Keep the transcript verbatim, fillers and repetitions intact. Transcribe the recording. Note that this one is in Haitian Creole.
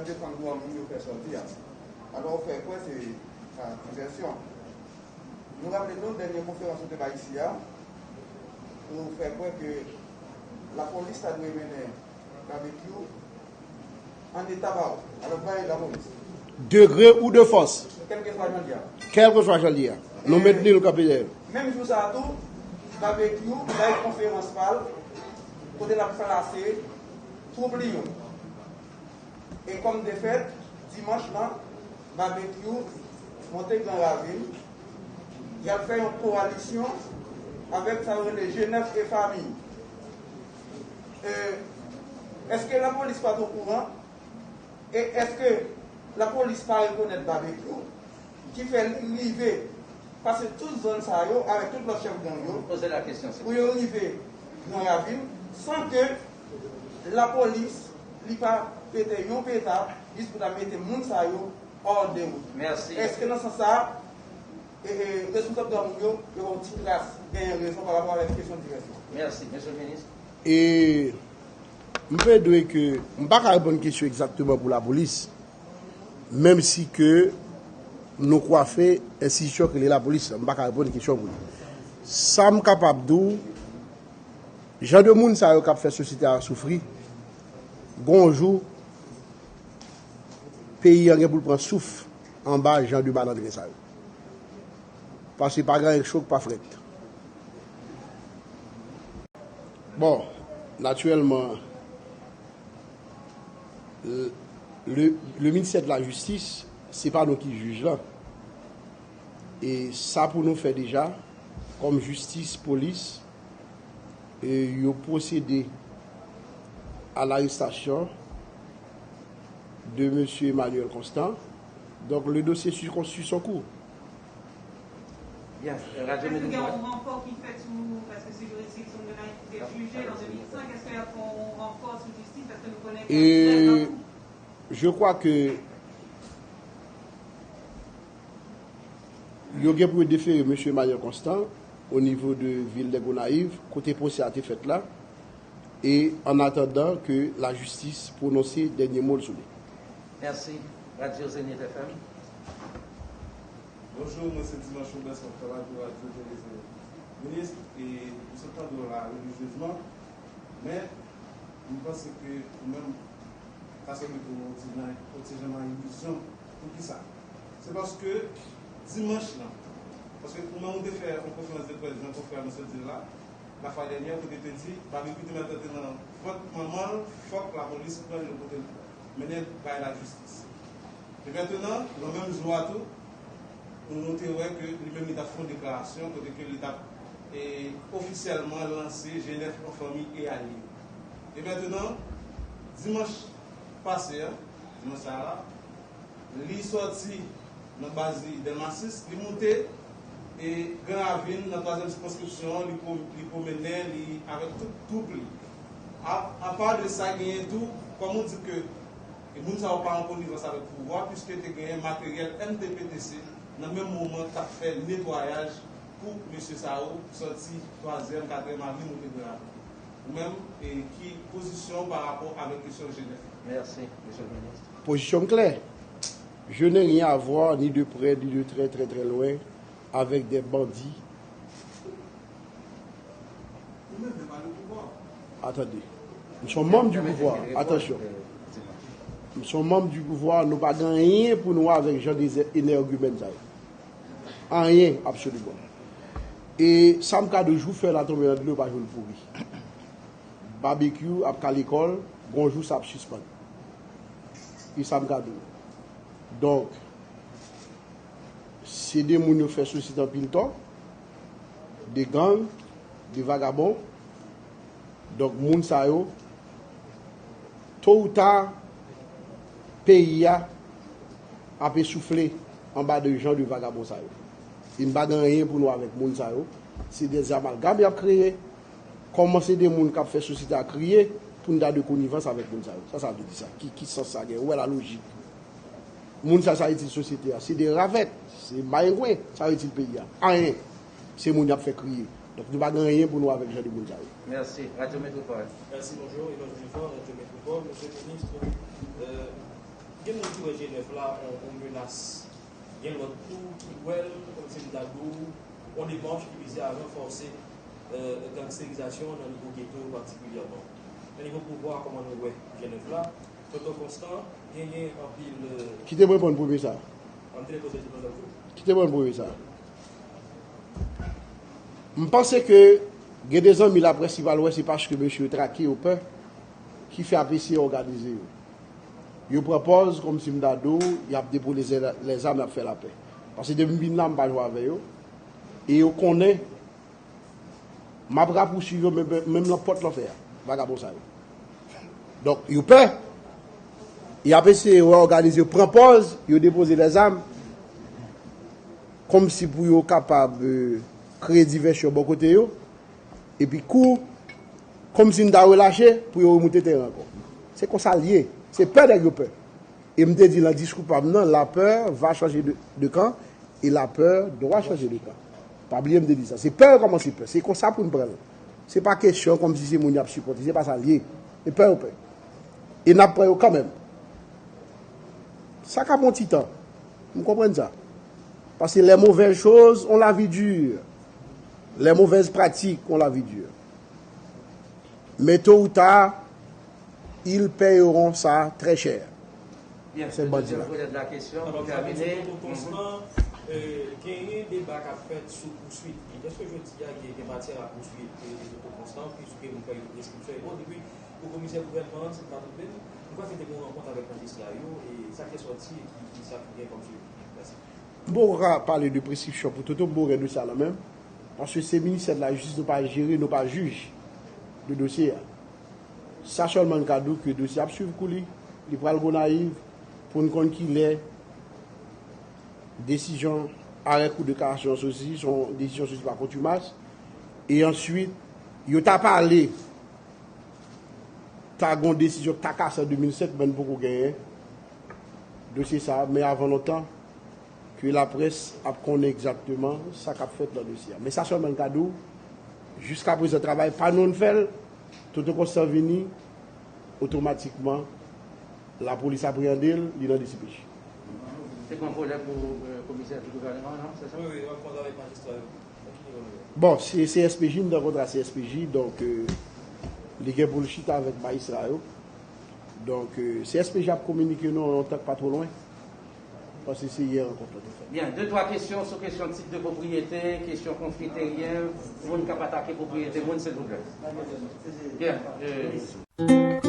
Defann dwa moun yo fè sòti a. Alò, ou fè kwè se pa divèsyon. Nou raple nou, dènye konferans ou te bay isi a, ou fè kwè ke lapolis ta dwe mennen babekyou an eta ba ou. Alò, bay lapolis. Degré ou de force. Kèlkeswa jan l ye a. Kèlkeswa jan l ye a. Nou mentni l kanpe dèyè l. Menm jou sa a tou, babekyou bay konferans pa l, kote l ap klase twoup li yo. E kòm defèt, dimanch lan, babekyou monte Gran Ravin, y al fè yon kowalisyon avèk sa yo rele G nèf e fanmi. E, èske lapolis pa t okouran? E èske lapolis pa rekonèt babekyou ki fè li rive pase tout zòn sa yo avèk tout lòt chèf gang yo pou yo rive Gran Ravin san ke lapolis li pa pete yon peta jis pou ta mete moun sa yo hors de route? Èske nan sans sa a, e, e, responsab dwa moun yo, yo ba w ti kras genyen rezon pa rapò avèk kesyon divèsyon? E m plede ke m pa ka reponn kesyon egzakteman pou lapolis, menm si ke nou kwafe enstitisyon ki rele lapolis la, m pa ka reponn kesyon pou li. Sa m kapab di w, jan de moun sa yo k ap fè sosyete a soufri, gon jou, peyi an gen pou l pran souf anba jan de malandren sa yo. Paske pa gen anyen k cho k pa frèt. Bon, natirèlman, le, le, le ministè de la jistis, se pa nou ki jij la. E sa pou nou fè deja, kòm jistis, polis, e yo pwosede a larestasyon de mesye Emmanuel Constant. Donk, le dosye suit, suit son cours. Byen, Radyo Metropole. Èske gen yon rankò ki fèt sou, paske se juridiksyon de la te jije an de mil senk, èske y ap fè yon rankò sou jistis, paske nou konnen gen... E je crois que yo gen pou yo defere mesye Emmanuel Constant o nivo de vil de Gonayiv, kote pwosè a te fèt la, e an atandan ke lajistis pwononse dènye mo l sou li. Mèsi. Radyo Zenith F M. Bonjou, mwen se Dimanche Robert, m ap travay pou Radyo Tele Zenith. Minis, e, m sot tande w la relijyezman, men m panse ke ou menm, ta sanble ke w ti nan, w ti jan nan ilizyon. Poukisa? Se paske dimanch lan, paske ou menm ou te fè yon konferans de près, jan konfrè nou sot di l la, lafwa dènyè, kote te di, Babekyou te mèt rete nan vant manman l, fòk lapolis pran l pote l, mennen l bay lajistis. E mentnan, nan menm jou a tou, nou te wè ke li menm li t ap fè yon deklarasyon kote ke li t ap, e, ofisyèlman lanse G nèf an fanmi e alye. E mentnan, dimanch pase a, dimanch sa a la, li sòti nan baz li Dèlma sis, li moute, e, Gran Ravin, nan twazyèm sikonskripsyon an, li pwo-, li pwomennen, li avèk tout twoup li. A, apa de sa, genyen tou, kòm ou di ke e moun sa yo pa an konivans avèk pouvwa, piske te genyen materyèl M T P T C nan menm moman k ap fè netwayaj pou mesye sa yo sòti twazyèm, katriyèm avni moute Gran Ravin. Ou menm, e ki pozisyon w pa rapò avèk kesyon G nèf? Mèsi, mesye le minis. Pozisyon m klè. Je n'ai rien à voir, ni de près, ni de très, très, très loin, avec des bandits. Attendez. M se yon manm di pouvwa. Atansyon. M se yon manm di pouvwa. Nou pa gen anyen pou nou avèk jan de energumèn sa yo. Anyen, absoliman. E sa m ka di w, jou fè la tonbe nan dlo, pa jwenn pouri. Babekyou ap kale kò l, gon jou sa ap sispann. E sa m ka di w. Donk, se de moun yo fè sosyete anpil tò, de gang, de vagabon. Donk, moun sa yo, to ou ta, peyi a ap esoufle anba de jan de vagabon sa yo. E n pa gen anyen pou nou avèk moun sa yo. Se de amalgam y ap kreye. Kòman se de moun k ap fè sosyete a kriye pou n ta de konivans avèk moun sa yo? Sa sa vle di sa? Ki, ki sans sa gen? Ou wè la lojik? Moun sa, sa itil sosyete a? Se de ravèt, se mayengwen, sa itil peyi a? Anyen. Se moun y ap fè kriye. Donk, nou pa gen anyen pou nou avèk jan de moun sa yo. Mèsi. Radyo Metropole. Mèsi, bonjou. Eloge Duvant, Radyo Metropole. Mesye minis, euh, Moun ki wè G nèf la on, on menas. Gen lòt tou ki wè l, kòmsi m ta di w, on demach ki vize a ranfòse, euh, gangsterizasyon nan nivo geto patikilyèman. Nan nivo pouvwa, kòman nou wè G nèf la? Tonton Konstan, genyen anpil, euh, Kite mwen reponn premye sa. An te poze ti pwoblèm tou. Kite mwen reponn premye sa. M panse ke gen de zanmi laprès ki pral wè se paske mesye yo trake yo pè ki fè A P C òganize yo. Yo pran pòz kòmsi m ta di w y ap depoze lèzam, y ap fè lapè. Paske depi m vin la, m pa jwe avè yo. E yo konnen m ap rapousuiv yo menm, menm nan pòt lanfè a, vagabon sa yo. Donk, yo pè. Y ap eseye reyòganize yo, pran pòz, yo depoze lèzam, kòmsi pou yo kapab, euh, kreye divèsyon bò kote yo. Epi kou, kòmsi m ta relache, pou yo remoute teren ankò. Se konsa l ye. Se pè nèg yo pè. E m te di nan diskou pa m nan, la peur va changer de, de camp et la peur doit changer de camp. Pa bliye m te di sa. Se pè yo kòmanse pè. Se konsa pou n pran l. Se pa kesyon kòmsi se moun y ap sipòte. Se pa sa l ye. E pè yo pè. E n ap pran yo kanmenm. Sa ka pran ti tan. M konprann sa. Paske les mauvaises choses ont la vie dure. Les mauvaises pratiques ont la vie dure. Mais tôt ou tard, ils paieront ça très cher. Byen, se bandi la. Pou tèmine. Tonton Konstan, euh, genyen deba k ap fèt sou pouswit li. Èske jodi a gen, gen matyè a pouswit, euh, Tonton Konstan, piske nou fè yon preskripsyon e bon, depi pou komisè gouvènman an, si m pa twonpe m, nou pa fete pou yon rankont avèk majistra yo, e sa ki sòti, e ki, ki sa ki gen kòm sou. Mèsi. M poko ka pale de preskripsyon pou Toto, m poko gen dosye a nan men m. Paske se ministè de la jistis, nou pa jere, nou pa jij de dosye a. Sa sèlman n ka di w ke dosye ap swiv kou li, li pral Gonayiv pou n konn kilè desizyon arè kou de kasasyon an soti, se yon desizyon soti pa kontimas. E answit, yo ta pale ta gon desizyon k ta kase an de mil senk, men n poko genyen dosye sa a, men avan lontan, ke laprès ap konnen egzakteman sa k ap fèt nan dosye a. Men sa sèlman n ka di w, jiskaprezan, travay pa nou n fè l, Toto Konstan vini, otomatikman, lapolis apreyande l, li nan D C P J. Se pran volè pou, euh, komisè di gouvèneman, non? Se sa? Wi, wi, w ap konn avèk majistra yo. Bon, se C S P J, m te kontra C S P J, donk, euh, li gen pou l chita avèk majistra yo. Donk, euh, C S P J ap kominike nou nan yon tan k pa twò lwen. Paske se yè rankont lan te fèt. Byen, de twa kesyon sou kesyon tit de pwopriyete, kesyon konfli teryen, moun k ap atake pwopriyete moun, silvouplè. Byen, euh,